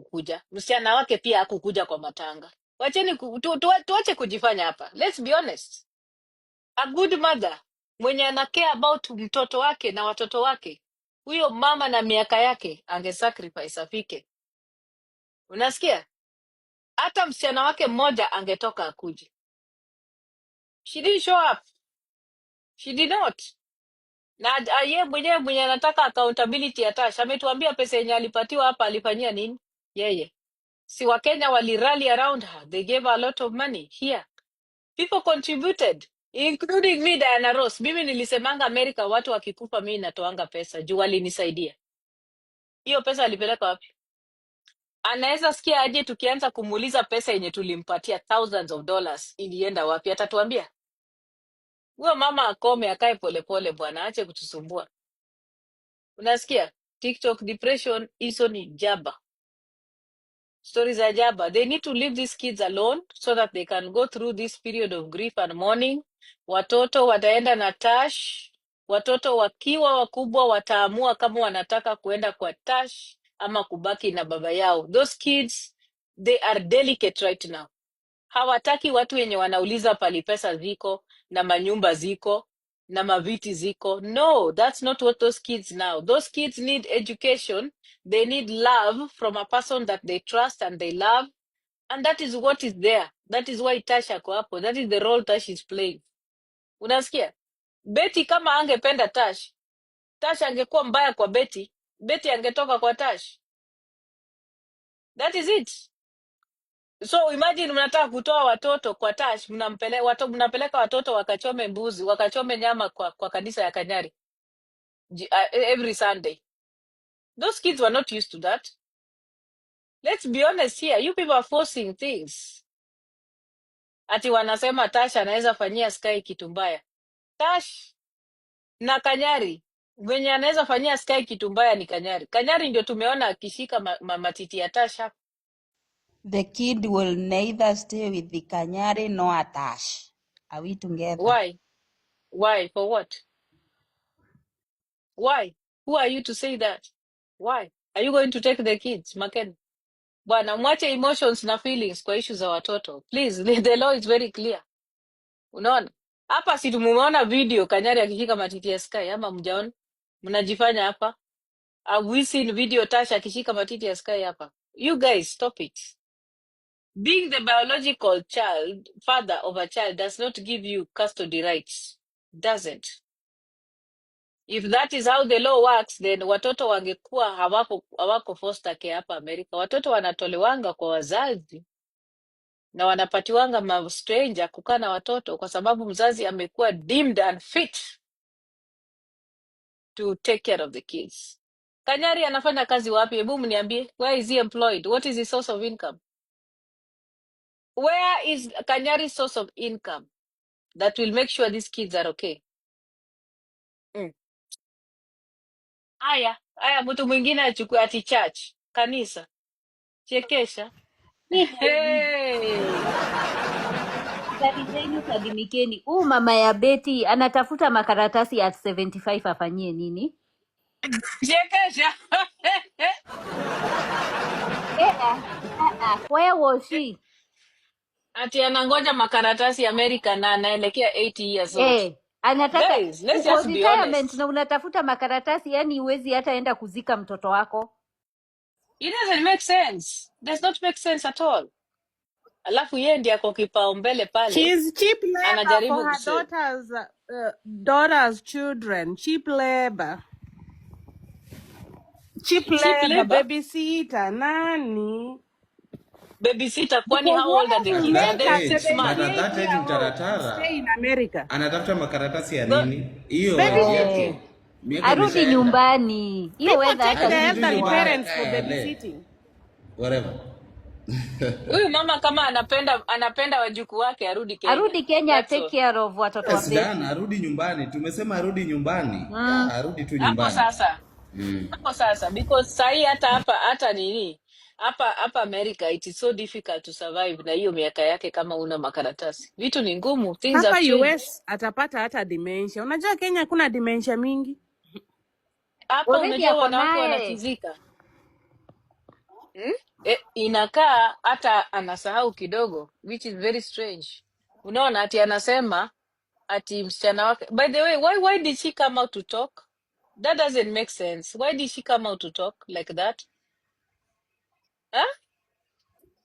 Hakukuja. Msichana wake pia hakukuja kwa matanga. Wacheni tuache kujifanya hapa. Let's be honest. A good mother mwenye ana care about mtoto wake na watoto wake, huyo mama na miaka yake ange sacrifice afike. Unasikia? Hata msichana wake mmoja angetoka akuje. She didn't show up. She did not. Na ye mwenyewe mwenye anataka accountability ya Tash ametuambia pesa yenye alipatiwa hapa alifanyia nini? Yeye. Si Wakenya walirally around her. They gave her a lot of money here. People contributed, including me, Diana Ross. Mimi nilisemanga America watu wakikufa mimi natoanga pesa juu walinisaidia. Hiyo pesa alipeleka wapi? Anaweza sikia aje tukianza kumuuliza pesa yenye tulimpatia, thousands of dollars, ilienda wapi? Atatuambia? Huyo mama akome, akae polepole bwana, aache kutusumbua. Unasikia? TikTok depression hizo ni jaba. Stories za jaba. They need to leave these kids alone so that they can go through this period of grief and mourning. Watoto wataenda na Tash. Watoto wakiwa wakubwa wataamua kama wanataka kuenda kwa Tash ama kubaki na baba yao. Those kids, they are delicate right now. Hawataki watu wenye wanauliza pali pesa ziko na manyumba ziko na maviti ziko. No, that's not what those kids now. Those kids need education. They need love from a person that they trust and they love. And that is what is there. That is why Tash ako hapo. That is the role Tash is playing. Unasikia? Betty kama angependa Tash, Tash angekuwa mbaya kwa Betty, Betty angetoka kwa Tash. That is it. So imagine mnataka kutoa watoto kwa Tash, mnapeleka watoto wakachome mbuzi, wakachome nyama kwa kanisa ya Kanyari every Sunday. Those kids were not used to that. Let's be honest here, you people are forcing things. Ati wanasema Tash anaweza fanyia Sky kitu mbaya. Tash na Kanyari, mwenye anaweza fanyia Sky kitu mbaya ni Kanyari. Kanyari ndio tumeona akishika matiti ya Tash hapa. The kid will neither stay with the Kanyari nor Tash. Are we together? Why? Why? For what? Why? Who are you to say that? Why? Are you going to take the kids, Maken? Bwana, mwache emotions na feelings kwa issue za watoto. Please, the law is very clear. Unaona? Hapa si tumumeona video Kanyari akishika matiti ya Sky ama mjaona? Mnajifanya hapa. Have we seen video Tasha akishika matiti ya Sky hapa? You guys, stop it. Being the biological child, father of a child, does not give you custody rights. Doesn't. If that is how the law works, then watoto wangekuwa hawako foster care hapa Amerika. Watoto wanatolewanga kwa wazazi na wanapatiwanga ma stranger kukaa na watoto kwa sababu mzazi amekuwa deemed unfit to take care of the kids. Kanyari anafanya kazi wapi? Hebu mniambie, where is he employed? What is his source of income? Where is Kanyari's source of income that will make sure these kids are okay? Aya, aya, mtu mwingine achukue ati church, kanisa. Chekesha. Mi Hey. Habari zenu, salimikeni. Huu mama ya Betty anatafuta makaratasi at 75 afanyie nini? Chekesha. Eh, ah, ah, ah. Where was she? Ati anangoja makaratasi Amerika na anaelekea 80 years old. Eh, anataka Guys, let's uko just be retirement honest. Na unatafuta makaratasi, yani huwezi hata enda kuzika mtoto wako. It doesn't make sense. Does not make sense at all. Alafu yeye ndiye ako kipaumbele pale, She's cheap labor for anajaribu her kuse daughter's children. Cheap labor. Cheap Cheap labor, labor, babysitter, nani. Babysitter. Kwani Because how old are what the will kids? Are make they a At that 6 age, but months? at that 78 age year old to mtaratara stay in America? Anatafuta makaratasi ya Go, nini? Hiyo age Eh, yake miaka arudi imeshaenda. Nyumbani. Hiyo People weather take hata the si Arudi tu elderly nyumbani poa. parents for akae alee babysitting. whatever. Huyu mama kama anapenda wajukuu wake, arudi Kenya. Arudi Kenya, That's take all. Care of watoto wa Yes, Dan, Betty. arudi nyumbani. Tumesema arudi nyumbani. Yeah, arudi tu Hapo nyumbani. sasa. Hapo sasa, because sahi hata hapa, hata nini, hapa America it is so difficult to survive na hiyo miaka yake kama una makaratasi. Vitu ni ngumu, things Hapa have changed. US atapata hata dementia. Unajua Kenya kuna dementia mingi. Hapa Already unajua ako wanawake naye. Wanachizika. Hmm? Inakaa hata anasahau kidogo, which is very strange. Unaona ati anasema ati msichana wake. By the way, why did she come out to talk? That doesn't make sense. Why did she come out to talk like that? Huh?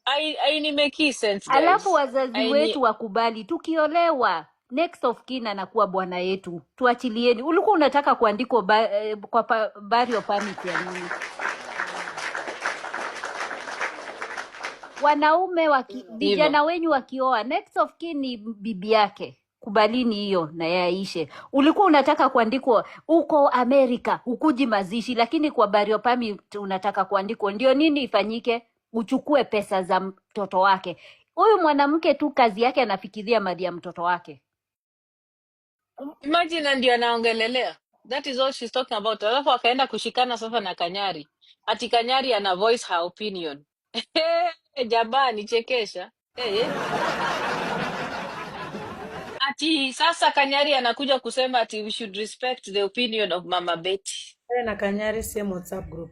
I make sense Alafu guys. wazazi Aini wetu wakubali, tukiolewa next of kin anakuwa bwana yetu, tuachilieni. Ulikuwa unataka kuandikwa kwa burial permit ya nini? Wanaume hivyo. vijana wenyu wakioa, next of kin ni bibi yake, kubalini hiyo na yaishe. Ulikuwa unataka kuandikwa uko Amerika, hukuji mazishi, lakini kwa burial permit unataka kuandikwa. Ndio nini ifanyike? Uchukue pesa za mtoto wake. Huyu mwanamke tu kazi yake anafikiria mali ya mtoto wake. Imagine ndio anaongelelea. That is all she's talking about. Alafu akaenda kushikana sasa na Kanyari. Ati Kanyari ana voice her opinion. Jamani chekesha. Hey. Ati sasa Kanyari anakuja kusema ati we should respect the opinion of Mama Betty. Yeye na Kanyari same WhatsApp group.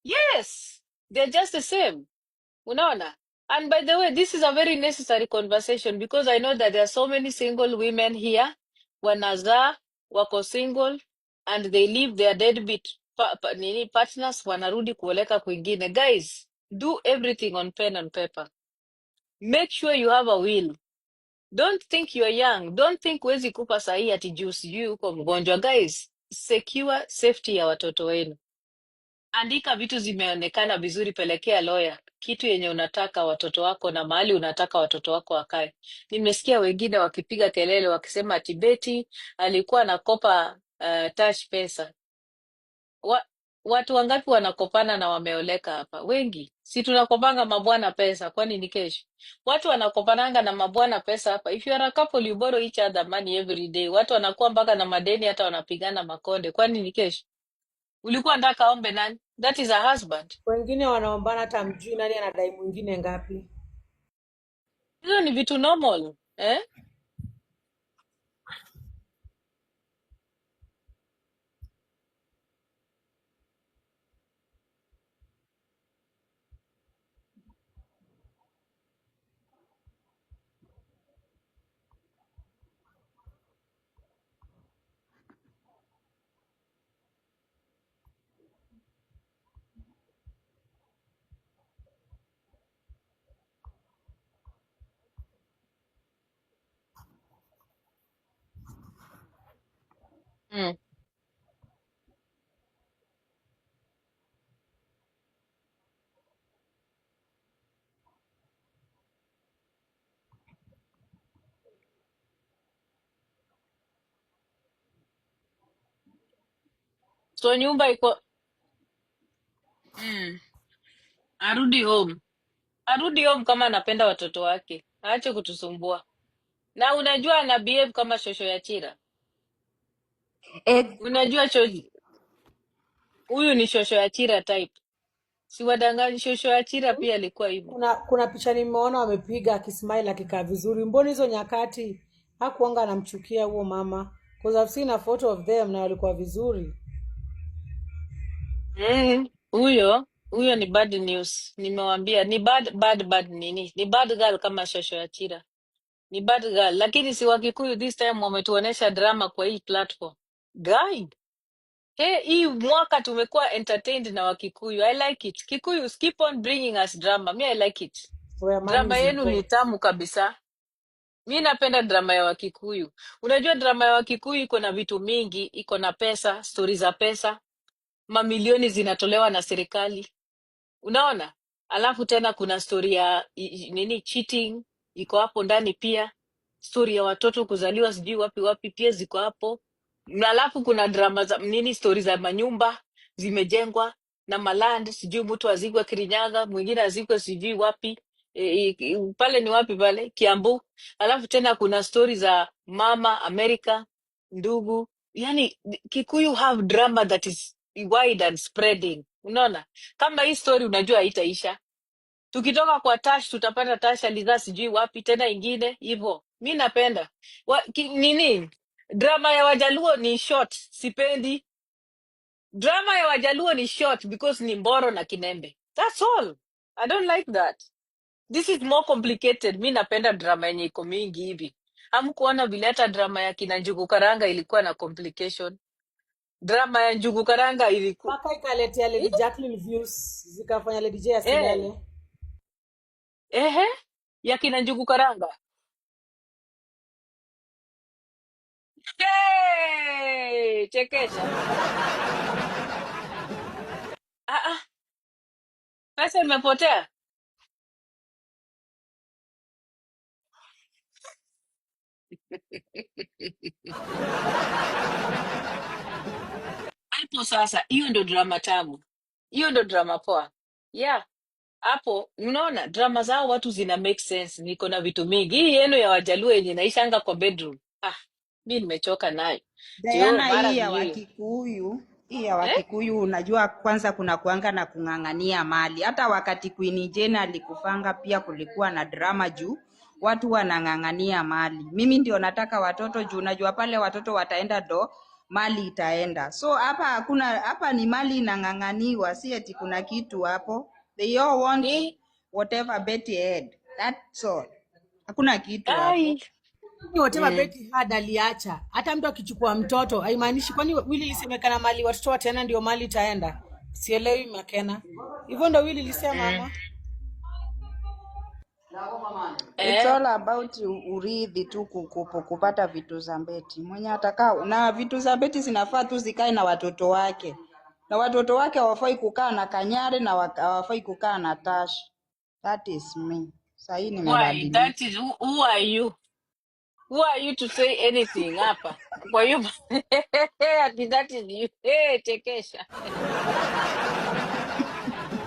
Yes, they're just the same. Unaona? And by the way, this is a very necessary conversation because I know that there are so many single women here, wanazaa, wako single, and they leave their deadbeat nini partners, wanarudi kuoleka kwingine. Guys, do everything on pen and paper. Make sure you have a will. Don't think you're young. Don't think huwezi kufa sahi ati juu sijui uko mgonjwa. Guys, secure safety ya watoto wenu. Andika vitu zimeonekana vizuri, pelekea lawyer kitu yenye unataka watoto wako na mahali unataka watoto wako wakae. Nimesikia wengine wakipiga kelele wakisema ati Betty alikuwa anakopa Tash pesa. Wa, watu wangapi wanakopana na wameoleka hapa? Wengi. Si tunakopanga mabwana pesa, kwani ni kesho? Watu wanakopananga na mabwana pesa hapa. If you are a couple, you borrow each other money every day. Watu wanakuwa mpaka na madeni, hata wanapigana makonde, kwani ni kesho? Ulikuwa nataka aombe nani? That is a husband. Wengine wanaombana hata mjui nani anadai mwingine ngapi. Hizo ni vitu normal eh? Mm. So nyumba iko mm. Arudi home, arudi home kama anapenda watoto wake, aache kutusumbua. Na unajua ana behave kama shosho ya Chira. Unajua huyu ni shosho ya Chira type, si wadanganyi. Shosho ya Chira pia alikuwa hivyo. Kuna picha nimeona wamepiga akismile akikaa vizuri. Mbona hizo nyakati hakuanga anamchukia huo mama? Cause I've seen a photo of them na walikuwa vizuri. Huyo ni bad news, nimewambia ni bad bad bad nini, ni bad girl kama shosho ya Chira, ni bad girl. Lakini si Wakikuyu this time wametuonesha drama kwa hii platform guy. Hey, hii mwaka tumekuwa entertained na Wakikuyu. I like it. Kikuyu, keep on bringing us drama. Me, I like it. Where money Drama is yenu ni involved. tamu kabisa. Mi napenda drama ya Wakikuyu. Unajua drama ya Wakikuyu iko na vitu mingi, iko na pesa, stori za pesa, mamilioni zinatolewa na serikali. Unaona? Alafu tena kuna stori ya nini cheating iko hapo ndani pia. Stori ya watoto kuzaliwa sijui wapi wapi pia ziko hapo. Na alafu kuna drama za nini, stori za manyumba zimejengwa na maland, sijui mtu azikwe Kirinyaga, mwingine azikwe sijui wapi pale ni wapi pale Kiambu. Alafu tena kuna stori za mama Amerika, ndugu. Yani Kikuyu have drama that is wide and spreading. Unaona? Kama hii story unajua haitaisha. Tukitoka kwa Tash tutapata Tash alizaa sijui wapi tena ingine hivyo. Mi napenda nini drama ya Wajaluo ni short, sipendi drama ya Wajaluo ni short because ni Mboro na Kinembe. That's all. I don't like that. This is more complicated. Mi napenda drama yenye iko mingi hivi. Hamkuona vile hata drama ya kina Njugu Karanga ilikuwa na complication. Drama ya Njugu Karanga ilikuwa Mpaka ikaletea Lady Jacqueline views zikafanya Lady J asilale. Ehe, ya kina Njugu Karanga. Hey, chekesha. Ah, ah, pesa imepotea. Hapo sasa, hiyo ndo drama tamu, hiyo ndo drama poa. Yeah, hapo unaona drama zao watu zina make sense. Niko na vitu mingi. Hii yenu ya Wajaluo yenye naishanga kwa bedroom, ah, mi nimechoka nayo. Tio Diana, mara hii ya sijui Wakikuyu, hii ya eh? Wakikuyu, unajua kwanza kuna kuanga na kung'ang'ania mali. Hata wakati Queen Jane alikufanga pia kulikuwa na drama juu watu wanang'ang'ania mali. Mimi ndio nataka watoto juu unajua pale watoto wataenda ndo mali itaenda. So hapa hakuna, hapa ni mali inang'ang'aniwa, si eti kuna kitu hapo. They all want Ni whatever Betty had. That's all. Hakuna kitu hapo. ai Ni whatever Betty had aliacha. Hata mtu akichukua mtoto haimaanishi, kwani wili ilisemekana mali watoto wataenda ndio mali itaenda? Sielewi Makena. Hivyo ndo wili ilisema ama? It's eh, all about urithi tu, kupata vitu za Beti. Mwenye atakaa na vitu za Beti zinafaa tu zikae na watoto wake, na watoto wake hawafai kukaa na Kanyare na hawafai kukaa na Tash. That is me. Sahii why nimebadilika. that is who are you? Who are you to say anything hapa? Kwa hiyo ati that is you. Hey, chekesha.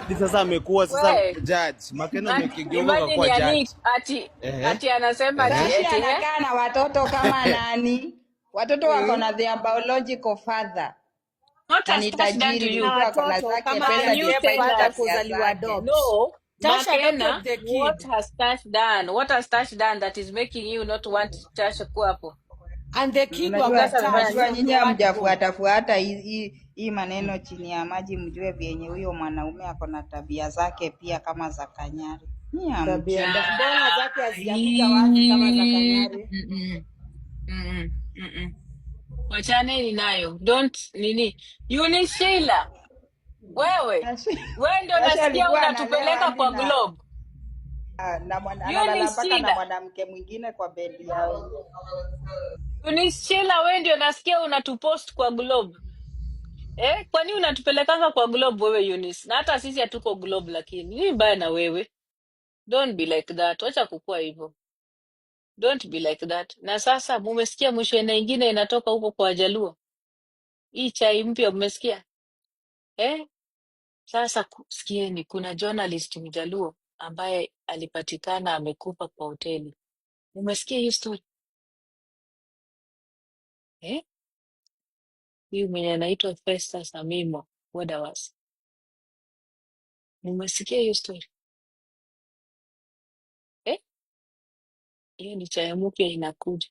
Hadi sasa amekuwa sasa We, judge. Makena amekigeuka imagine akakuwa yani judge. ati Ehe. ati anasema ati Ehe. Tashi eti eh? anakaa na watoto kama nani? Watoto wako na their biological father What na has ni Tash done to tajiri, you? Na mtu ako na watoto zake kama pesa Can the you despite tell stepfather us? tabia kuzaliwa zake. adopt. No, Tash adopted Makena, the what kid has Tash done? What has Tash done that is making you not want Tash kuwa hapo? and the kid wako Unajua, Tash amefanya Tash unajua from nyinyi the word go. hamjafuatafuata hii maneno chini ya maji, mjue vyenye huyo mwanaume ako na tabia zake pia kama za Kanyari. Nyinyi Tabia hamjui. mbona zake hazijakuja wazi kama za Kanyari? Wachaneni nayo. Don't nini. Eunice Sheila, wewe Tashi wewe ndio Tashi nasikia alikuwa analewa unatupeleka hadi kwa na globe. na analala Eunice mpaka na Sheila, mwanamke mwingine kwa bedi yao. Eunice Sheila, wewe ndio nasikia unatupost kwa globe. Eh, kwani unatupelekanga kwa globe wewe Eunice? Na hata sisi hatuko globe, lakini nini mbaya na wewe? Don't be like that. Wacha kukua hivyo. Don't be like that. Na sasa mumesikia mwisho ina ingine inatoka huko kwa Wajaluo. Hii chai mpya mmesikia? Eh? Sasa sikieni, kuna journalist Mjaluo ambaye alipatikana amekufa kwa hoteli. Umesikia hiyo story? Eh? Huyu mwenye anaitwa Festus Amimo Wadawas. Umesikia hiyo story? Eh? Hiyo ni chai mpya inakuja.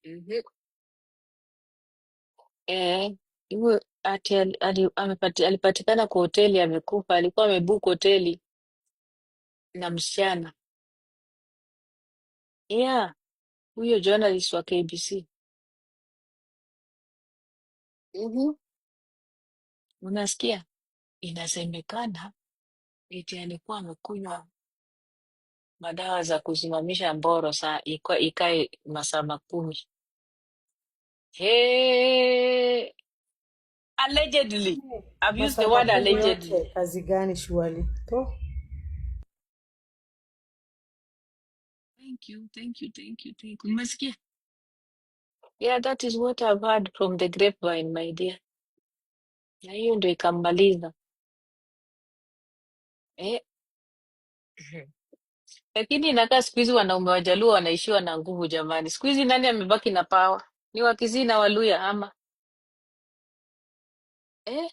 Mhm. Eh, huyo ati alipatikana kwa hoteli amekufa, alikuwa amebook hoteli na msichana. Yeah, huyo journalist wa KBC. Mhm. Unasikia? Inasemekana eti alikuwa amekunywa madawa za kusimamisha mboro saa ikae masaa 10. Hey, allegedly. I've used the Masaa word 10 allegedly. yote kazi gani shuali? To Thank you, thank you, thank you, thank you. Umesikia? Yeah, that is what I've heard from the grapevine, my dear. Na hiyo ndio ikammaliza. Eh. Lakini inakaa siku hizi wanaume Wajaluo wanaishiwa na nguvu jamani. Siku hizi nani amebaki na power? Ni Wakisii na Waluya ama? Eh,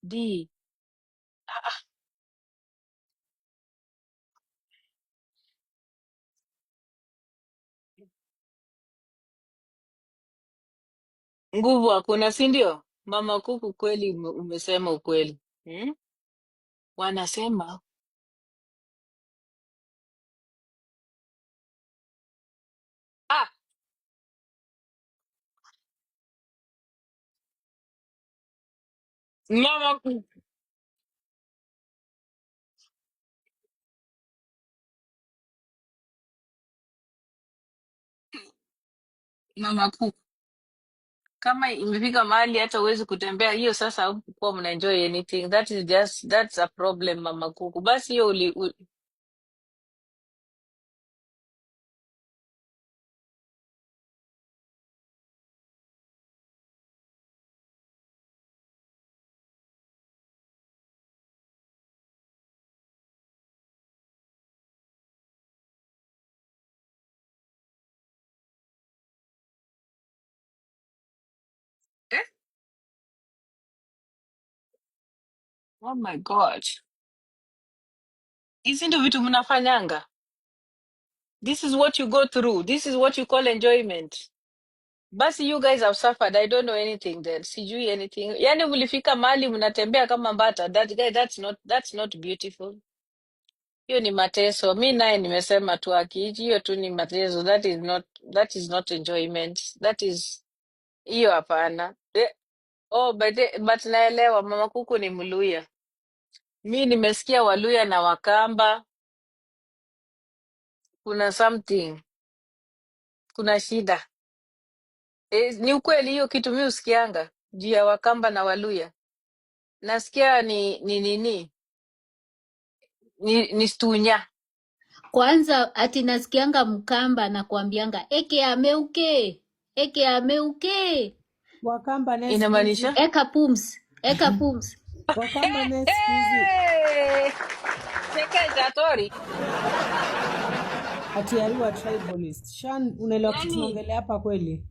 D. Nguvu hakuna, si ndio? Mama Kuku, kweli umesema ukweli. Hmm? Wanasema ah, mama mama Kuku, kama imefika mahali hata huwezi kutembea, hiyo sasa hukuwa mnaenjoy anything. That is just that's a problem, Mama Kuku. Basi hiyo eh? Oh my God, hizi ndio vitu mnafanyanga. This is what you go through. This is what you call enjoyment. Basi you guys have suffered. I don't know anything then. Sijui anything. Yani mlifika mahali mnatembea kama mbata. That guy, that's not beautiful. Hiyo ni mateso. Mi naye nimesema tu akiiji hiyo tu ni mateso. That is not enjoyment. That is hiyo hapana. Oh, but naelewa Mama Kuku ni Mluya. Mi nimesikia Waluya na Wakamba kuna something, kuna shida. Ni ukweli hiyo kitu mi usikianga juu ya Wakamba na Waluya. Nasikia ni nini? Ni stunya. Kwanza ati nasikianga Mkamba na kuambianga eke ameuke, eke ameuke, Wakamba naye siku hizi, Inamaanisha? eka pums, eka pums. Wakamba naye siku hizi Hey! Cheka Jatori. ati ariwa tribalist. Shan, unaelewa kitu Yaani tunaongelea hapa kweli?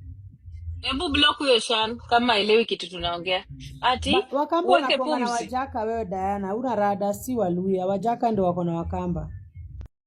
hebu block huyo Shan kama elewi kitu tunaongea. Ati Wakamba uweke wanakuanga na pumzi. Wajaka. Wewe Diana, una rada, si Waluya. Wajaka ndio wako na Wakamba.